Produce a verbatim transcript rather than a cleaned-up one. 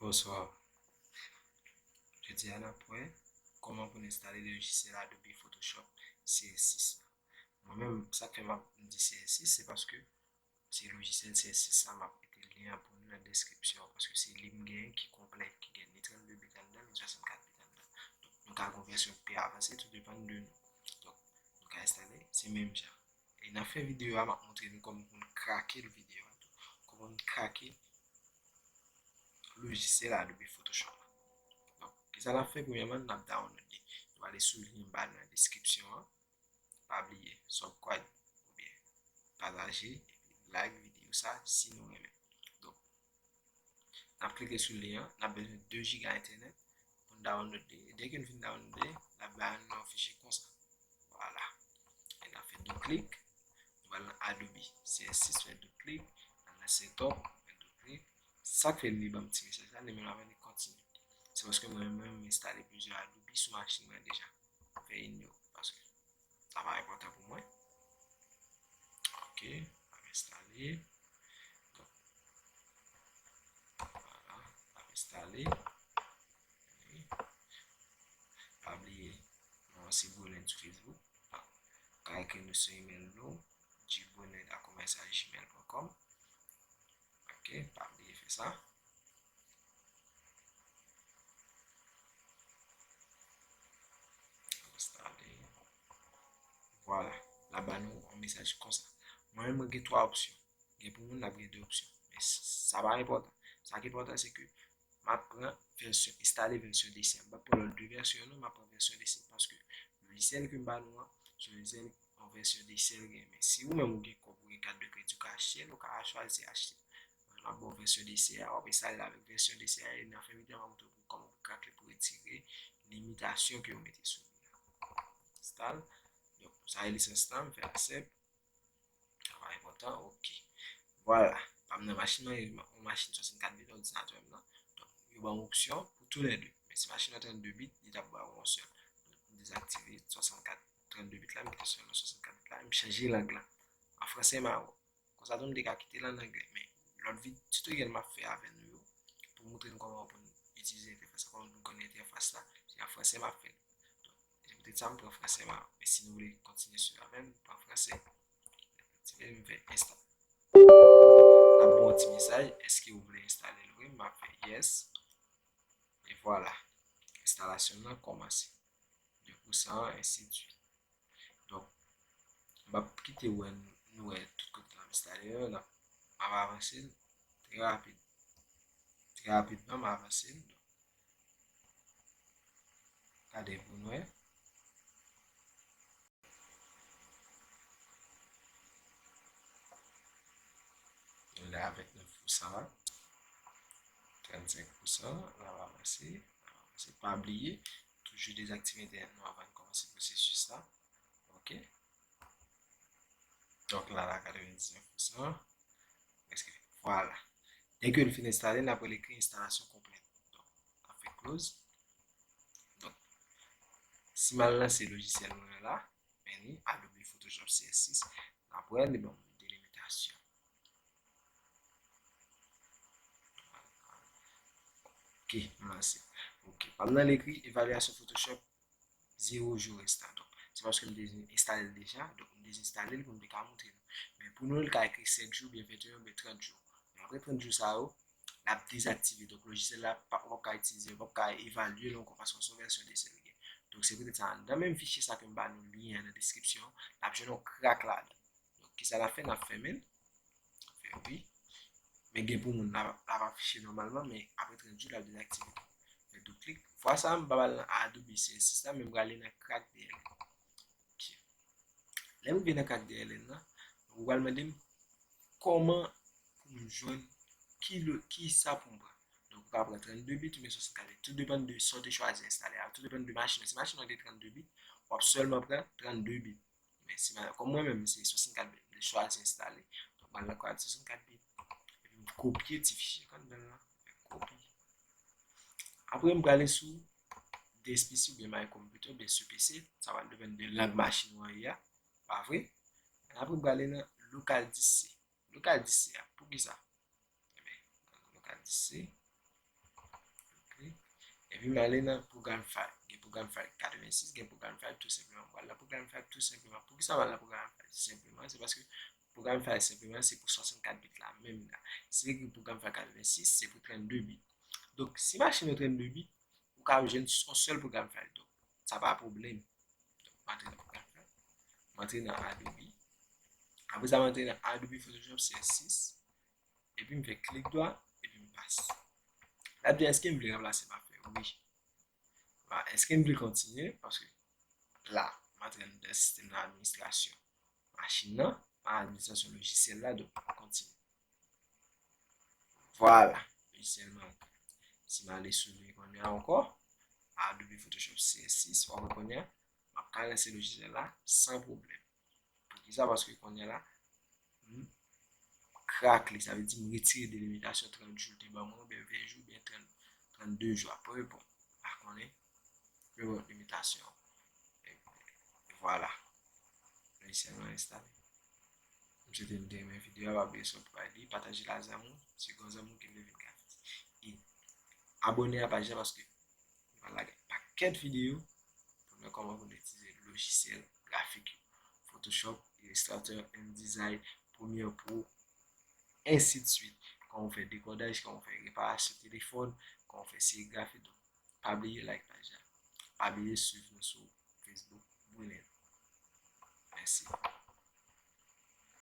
Bonswa. Jodi a n ap wè kòman pou n enstale lojisyèl Adobe Photoshop C S six la. Mwen menm, sa k fè m ap di C S six, se paske se lojisyèl C S six sa m ap mete lyen an pou nou nan deskripsyon an, paske se li m genyen ki konplè, ki gen ni trannde bit anndan, ni swasannkat bit anndan. Donk, nou ka gen yon vèsyon ki pi avanse, tou depann de nou. Donk, nou ka enstale, se menm jan. E nan fen videyo a, m ap montre nou kòman pou n krake l videyo a tou. Kòman pou n krake lojisyèl Adobe Photoshop la. Donk, kisa n ap fè? Premyèman, n ap download li. Nou ale sou lyen m ba nou nan deskripsyon an. Pa bliye subscribe oubyen pataje epi like videyo sa si nou renmen. Donk, n ap klike sou lyen an, n ap bezwen de giga entènèt pou n download li. E dèke n fin download li, l ap ba nou yon fichye konsa. Vwala. E n ap fè de klik. Nou pral nan Adobe C S six, fè de klik. N al nan Setup, fè de klik. Sa k fè li ban m ti mesaj la, li menm avè li kontinye. Se paske mwen menm, mwen enstale plizyè Adobe sou machin mwen deja. Fè inyore, paske sa pa enpòtan pou mwen. Ok, m ap enstale. Donk, vwala, m ap enstale. Pa bliye, nou se Bonèd sou Facebook. Ka ekri nou sou email nou, G Bonèd arobase gmail point com. Ok, pa bliye fè sa. Enstale. Vwala, l ap ba nou yon mesaj konsa. Mwen menm, mwen gen twa opsyon. Gen pou moun, n ap gen de opsyon. Men s- sa pa enpòtan. Sa ki enpòtan, se ke m ap pran vèsyon, enstale vèsyon desè. M p ap pran lòt de vèsyon yo non, m ap pran vèsyon desè. Paske lojisyèl ke m ba nou an, se yon lojisyèl, yon vèsyon desè l gen. Men si ou menm ou gen kòb, ou gen kat de kredi, ou ka achte l, ou ka chwazi achte l. Mwen, m ap ba w vèsyon desè a, w ap enstale l avèk vèsyon desè a, e nan fen videyo a, m ap montre w kòman pou krake l pou retire limitasyon ke yo mete sou li a. Enstale. Donk, sa e lisans lan, m fè aksepte. Sa pa enpòtan, ok. Vwala. Pa m nan machin nan, yon machin swasannkat bit, òdinatè m nan. Donk, yo ban m opsyon pou toulède. Men si machin nan trannde bit, li t ap ba w yon sèl. Donk, m dezaktive swasannkat, trannde bit la, m kite sèlman swasannkat bit la, m chanje lang lan. An fransè mawon. Konsa tou, m te ka kite l an anglè. Men, lòt vid-, tutorial m ap fè avè nou yo, pou montre nou kòman pou n itilize entèfas la, kòman pou n konnen entèfas la, se an fransè m ap fè l. Donk, se poutèt sa m pran fransè mawon. Men si nou vle kontinye swiv avè m, pran fransè. Ti lè m fè enstale. L ap ba w yon ti mesaj, èske ou vle enstale l? Wi, m ap fè yes. E vwala, enstalasyon nan kòmanse. De pousan, ensi de suit. Donk, m ap kite wè nou wè tout kote l ap enstale yo, n ap, m ap avanse l trè rapid. Trè rapidman, m avanse l. Gade pou nou wè. Nou la avèk nèf pousan la. Trannsenk pousan, n ap avanse, n ap avanse. Pa bliye, toujou dezaktive entènèt nou anvan n kòmanse pwosesis la. Ok. Donk la, la katrevendiznèf pousan. Prèske. Vwala. Dèke l fin enstale, n ap wè l ekri enstalasyon konplèt. Donk, n ap fè close. Donk, si m al lanse lojisyèl mwen an la, men ni Adobe Photoshop C S six, n ap wè li ban m delimitasyon. Ok, m lanse. Ok, pa m nan l ekri evalyasyon Photoshop zewo jou restan. Donk, se paske m te enstale l deja, donk m dezenstale l pou m te ka montre nou. Men pou nou, l ka ekri sèt jou, oubyen venteyen, oubyen trant jou. Men apre trant jou sa yo, l ap dezaktive. Donk, lojisyèl la, pa, w p ap ka itilize, w p ap ka evalye l ankò, paske se yon vèsyon desè l gen. Donk, se poutèt sa, nan menm fichye sa ke m ba nou lyen an nan deskripsyon, n ap jwenn yon krak ladan. Donk, kisa n ap fè? N ap fèmen l. Fè wi. Men gen pou moun, l ap, l ap afiche nòmalman, men apre trant jou, l ap dezaktive tou. Fè doub klik. Fwa sa a, m p ap al nan Adobe C S six la, men m prale nan krak D L N. Ok. Lè m rive nan krak D L N nan, ou pral mande m kòman pou m jwenn ki lo-, ki sa pou m pran. Donk, ou ka pran trannde bit oubyen swasannkat bit. Tout depann de sa w te chwazi enstale a. Tout depann de machin nan. Si machin nan gen trannde bit, w ap sèlman pran trannde bit. Men si, kòm mwen menm, se swasannkat bit m te chwazi enstale, donk, m al nan kwayad swasannkat bit. Epi m kopye ti fichye kandan lan. Kopi. Apre, m prale sou D S P C oubyen My Computer, oubyen sou P C, sa va depann de lang machin ou an ye a, pa vre? Apre, m prale nan Local dis C. Local dis C a, poukisa? Ebyen, Local dis C. Epi m ale nan program file. Gen program file katrevensis, gen program file tou senpleman. M pral nan program file tou senpleman. Poukisa m al nan program file tou senpleman? Se paske program file senpleman se pou swasannkat bit la menm la. Si ekri program file katrevensis, se pou trannde bit. Donk, si machin nan trannde bit, ou ka jwenn yon sèl program file. Donk, sa pa pwoblèm. Donk, m antre nan program file. M antre nan Adobe. Apre sa, m antre nan Adobe Photoshop C S six. Epi m fè klik dwa, epi m pase. L ap di, èske m vle ranplase m a fè? Wi. Ba, èske m vle kontinye? Paske la, m antre anndan sistèm nan administrasyon machin nan, nan administrasyon lojisyèl la, donk m kontinye. Vwala, lojisyèl mwen antre. Si m ale sou li kounye a ankò, Adobe Photoshop C S six, w ap wè kounye a, m ap ka lanse lojisyèl la san pwoblèm. Poukisa? Paske kounye a la, m crack li, sa vle di m retire delimitasyon trant jou te ban mwen, oubyen ven jou, oubyen trant, trannde jou. Apre, bon, m pa konnen, men bon, limitasyon. E, e vwala. Lojisyèl mwen enstale. M swete nou te renmen videyo a, pa bliye subscribe li, pataje l a zanmi w, si gon zanmi w ki vle vin grafis. E abòne a paj la paske m pral lage pakèt videyo pou nou wè kòman pou nou itilize lojisyèl grafik yo. Photoshop, Illustrator, InDesign, Premiere Pro, ensi de suite. Kòman w fè dekodaj, kòman w fè reparasyon telefòn, kòman w fè serigrafi. Donk, pa bliye like paj la. Pa bliye swiv nou sou Facebook, Brunen. Mèsi.